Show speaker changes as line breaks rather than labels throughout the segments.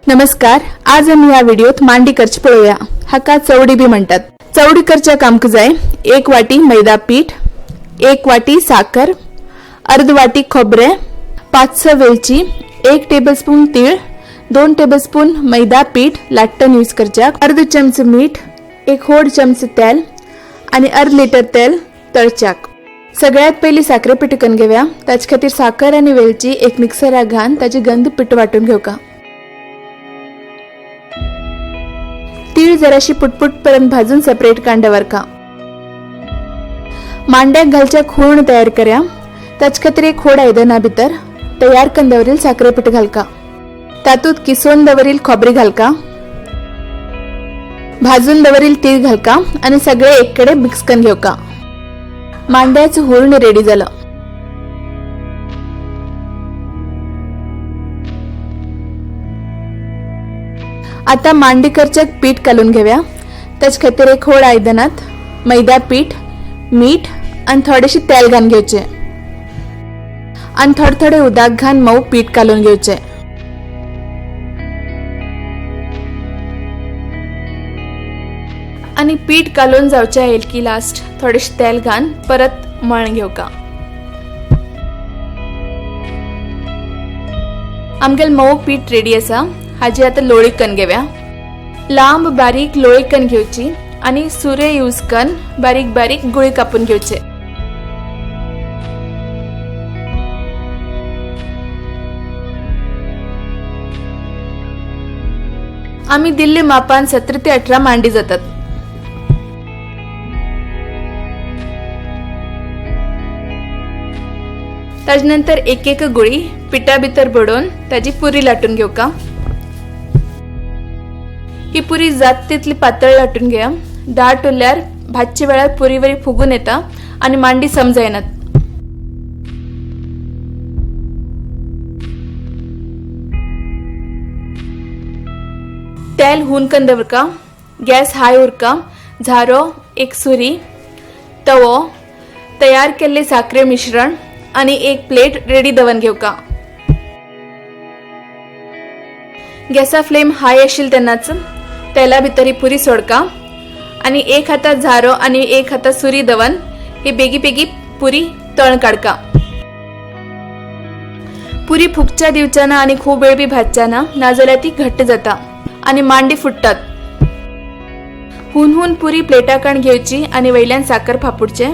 नमस्कार, आज आमी ह्या व्हिडिओत मांडी करची पळोवया. हाका चवडी बी म्हणतात. चवडी करच्याक आमकां जाय 1 वाटी मैदा पीठ, 1 वाटी साखर, अर्द वाटी खोबरें, 5-6 वेलची, 1 टेबलस्पून तीळ, 2 टेबलस्पून मैदा पीठ लाट्टन यूज करच्याक, अर्द चमच मीठ, 1 होड चमच तेल आनी अर्द लिटर तेल तळच्याक. सगळ्यात पयली साखरे पीठ करून घेऊया. ताचे खातीर साखर आनी वेलची एक मिक्सराक घालून ताची गंध पीठ वांटून घेवका. तीळ जराशी पुटपुट पर्यंत भाजून सेपरेट काडून दवरका. मांड्याक घालच्या खूर्ण तयार करया. ताचे खातीर एक होड आयदना भितर तयार करून दवरील साखरे पीठ घालका. तातूंत किसोवन दवरील खोबरी घालका, भाजून दवरील तीळ घालका आनी सगळे एक कडेन मिक्स करून घेवका. मांड्याचं हुर्ण रेडी झालं. आता मांडी करच्याक पीठ घालून घेऊया. त्याच खातीर एक होड आयदनात मैदा पीठ, मीठ आनी थोडेशे तेल घालून घेवचे आनी थोडे थोडे उदक घालून मऊ पीठ घालून घेवचे. आनी पीठ घालून जावचे आयल की लास्ट थोडेशें तेल घालून परत मळून घेवका. आमगेल मऊ पीठ रेडी आसा. हाजी आतां लोळी करून घेवया. लांब बारीक लोळी करून घेवची आनी सुरे यूज करून बारीक बारीक गुळी कापून घेवचे. आमी दिल्ले मापान 17 ते 18 मांडी जातात. ताजे नंतर एक एक गुळी पिठा भितर बडोवन ताजी पुरी लाटून घेवका. ही पुरी जात तितली पातळ लाटून घेया. दाट उरल्यार भाजचे वेळार पुरी वरी फुगून येता आनी मांडी समजायनात. तेल हून करून दवरका. गॅस हाय उरका. झारो, एक सुरी, तवो, तयार केल्ले साखरे मिश्रण आनी एक प्लेट रेडी दवरून घेवका. गॅसा फ्लेम हाय आशिल्ली तेन्नाच तेला भितर ही पुरी सोडका आनी एक हातात झारो आनी एक हातात सुरी दवन ही बेगी बेगी पुरी तळण काडका. पुरी फुगच्या दिवच्या ना आनी खूब वेळ बी भाजच्या ना, नाजाल्यार ती घट्ट जाता आनी मांडी फुट्टात. हून हून पुरी प्लेटा कण घेवची आनी वयल्यान साखर फापुडचे.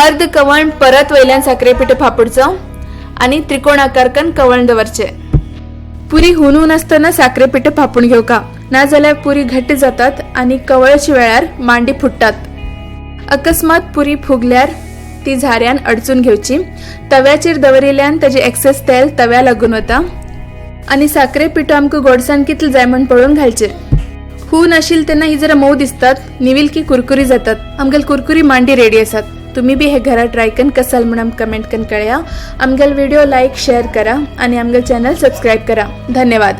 अर्द कवण परत वयल्यान साखरे पीठ फापुडचो आनी त्रिकोण आकार कन कवण दवरचे. पुरी हून हून आसतना साखरे पीठ फापून घेवका, नाजाल्यार पुरी घट्ट जातात आनी कवळच्या वेळार मांडी फुट्टात. अकस्मात पुरी फुगल्यार ती झाऱ्यान अडचून घेवची. तव्याचेर दवरिल्ल्यान ताजे एक्सेस तेल तव्या लागून वता आनी साखरे पिठो आमकां गोडसाण कितले जाय म्हण पळोवन घालचे. हून आशिल्ली तेन्ना ही जरा मोव दिसतात, निवील की कुरकुरी जातात. आमगेल कुरकुरी मांडी रेडी आसात. तुम्ही बी हे घरा ट्राय करून कसाल म्हण आमकां कमेंट करून कळया. आमगेल व्हिडिओ लायक शेअर करा आनी आमगेल चॅनल सबस्क्राईब करा. धन्यवाद.